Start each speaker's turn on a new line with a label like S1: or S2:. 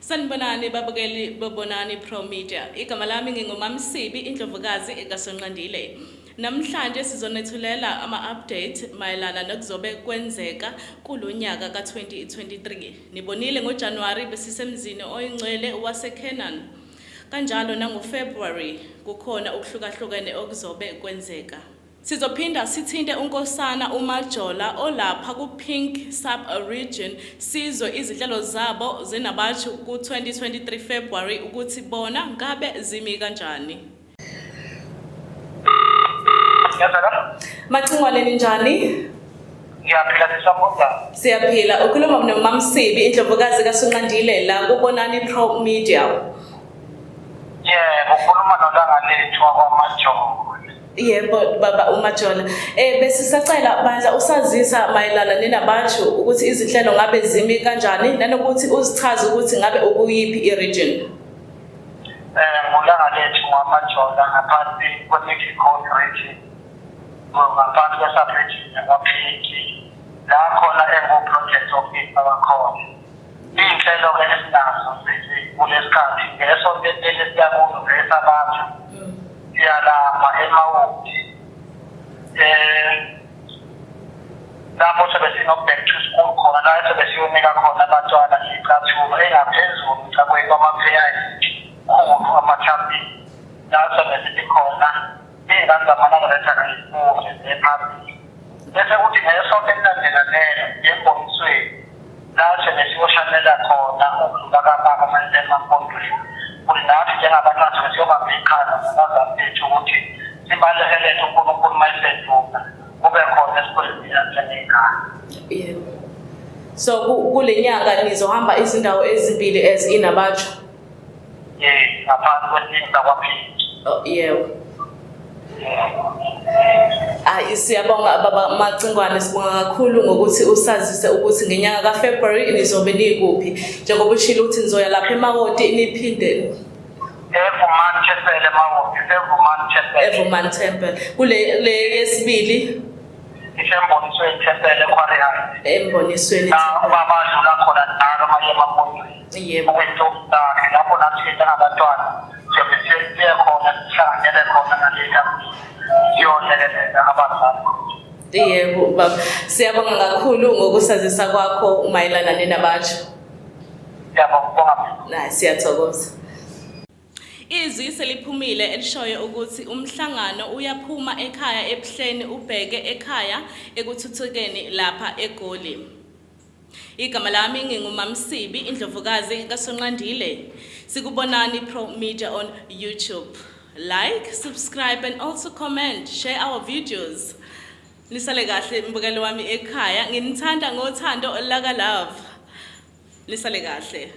S1: Sanibonani babukeli bobonani Pro Media. Igama lami nginguMamsibi Indlovukazi kaSonqandile. Namhlanje sizonethulela ama-update mayelana nokuzobe kwenzeka kulonyaka ka-2023. Nibonile ngoJanuary besisemzini oyingcwele waseCanaan. Kanjalo nangoFebruary kukhona okuhlukahlukene okuzobe kwenzeka. Sizophinda sithinte uNkosana uMajola olapha ku-Pink Sub-Region sizwe izinhlelo zabo zenabatshu ku-2023 February ukuthi bona ngabe zimi kanjani.
S2: Ngiyazwakala?
S1: Macingwane ninjani?
S2: Ngiyaphila sisabonga.
S1: Siyaphila. Ukhuluma noMamsibi Indlovukazi kaSonqandile la kuBonani Pro Media.
S2: Yebo, ukhuluma nolanga lethu wakwaMajola.
S1: Yebo baba uMajola. Besisacela bandla usazisa mayelana nenabatshu ukuthi izinhlelo ngabe zimi kanjani nanokuthi uzichaze ukuthi ngabe ukuyiphi i-region.
S2: Ngulanga lethu ngwamajola ngaphansi kwe-Middle Coast Region, ngaphansi kwe-sub-region yakwaPhinki, la khona engu-project officer wakhona. Iy'nhlelo-ke esinazo kulesikhathi ngesonto esiya kulo ngesabantu siyalapha eMawoti lapho sobe sino-back to school khona la sobe siyonika khona abantwana iy'cathulo engaphezulu mcakweni kwamapheya ayikhulu amathambile la sobe sithi khona iy'ngane zamanazaretha kayifunde ziye phambili bese kuthi ngesonto elilandela lelo embonisweni la sobe siyoshanela khona ukudlula kababa manje emampondweni kuthi nathi njengabantwana sobe siyobamba iqhaza nabazali bethu ukuthi sibalekelele uNkulunkulu uma esedlula kube khona esikwenzile njengey'ngane.
S1: Yebo. So kule nyanga nizohamba izindawo ezimbili as inabatshu.
S2: Yes, ngaphansi kwesimo sakwaPhinki.
S1: Oh, yebo. Hayi siyabonga baba Macingwane sibonga kakhulu ngokuthi usazise ukuthi ngenyanga kaFebruary nizobe nikuphi. Njengoba ushilo ukuthi nizoya lapha eMawoti niphinde
S2: eVumani Chapel eMawoti, iseVumani Chapel.
S1: eVumani Temple. Kule le yesibili
S2: Isembonisweni Chapel eQuarry Heights.
S1: Embonisweni.
S2: La ubaba adlula khona njalo uma eya emampondweni.
S1: Yebo.
S2: Okuyintombi zakhe lapho nathi njengabantwana siyobe siye khona sihlanganyele khona naleli siyolekelela abazali.
S1: Yebo baba. Siyabonga kakhulu ngokusazisa kwakho mayelana nenabatshu.
S2: Siyabonga kubonga mina.
S1: Nayi siyathokoza. Izwi seliphumile elishoyo ukuthi umhlangano uyaphuma ekhaya eBuhleni ubheke ekhaya ekuthuthukeni lapha eGoli. Igama lami nginguMamsibi Indlovukazi kaSonqandile. Sikubonani Pro Media on YouTube. Like, subscribe and also comment, share our videos. Nisale kahle mbukeli wami ekhaya, nginithanda ngothando laka love. Nisale kahle.